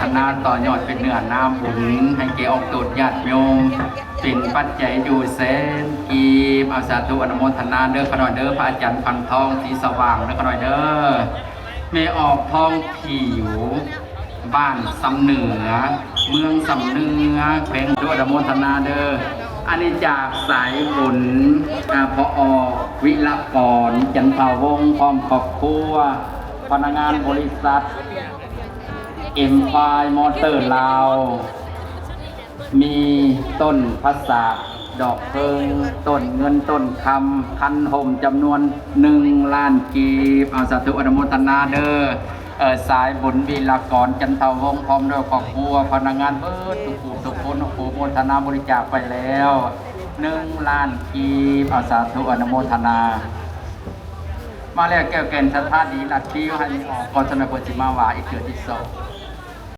ທະນາຕໍ່ຍອດເປັນເນື້ອນາບຸນ ໃຫ້ແກ່ອອກຕົນຍາດໂຍມ ເປັນປັດໄຈຢູ່ແສນກີບ. ເອົາ ສາທຸ ອະນຸໂມທະນາເດີ ຂະນ້ອຍເດີ ພະອາຈານພັງທອງ ສີສະຫວ່າງເດີ ຂະນ້ອຍເດີ ແມ່ອອກທອງຜິວ ບ້ານຊຳເໜືອ ເມືອງຊຳເໜືອ ແຂວງ ສາທຸ ອະນຸໂມທະນາເດີ. ອັນນີ້ຈາກສາຍບຸນ ອາ ພໍ່ອອກ ວິລະກອນ ຈັນທະວົງ ພ້ອມຄອບຄົວ ພະນັກງານບໍລິສັດ ເອັມຟາຍມອເຕີລາວ ມີຕົ້ນພະສາກ ດອກເຜິ້ງ ຕົ້ນເງິນ ຕົ້ນຄຳ ຄັນຮົ່ມ ຈຳນວນໜຶ່ງລ້ານກີບ. ເອົາ ສາທຸ ອະນຸໂມທະນາເດີ ເອີ ສາຍບຸນ ວິລະກອນ ຈັນທະວົງ ພ້ອມດ້ວຍຄອບຄົວ ພະນັກງານເບິດທຸກຜູ້ທຸກຄົນ ອະນຸໂມທະນາບໍລິຈາກໄປແລ້ວໜຶ່ງລ້ານກີບ. ເອົາ ສາທຸ ອະນຸໂມທະນາ. ມາແລ້ວ ແກ້ວແກ່ນ ສັດທາດີ ລັດຄິວ ໃຫ້ອອກ ກ່ອນສະເໜີເພິ່ນຊິມາວ່າອີກເທື່ອທີສອງ.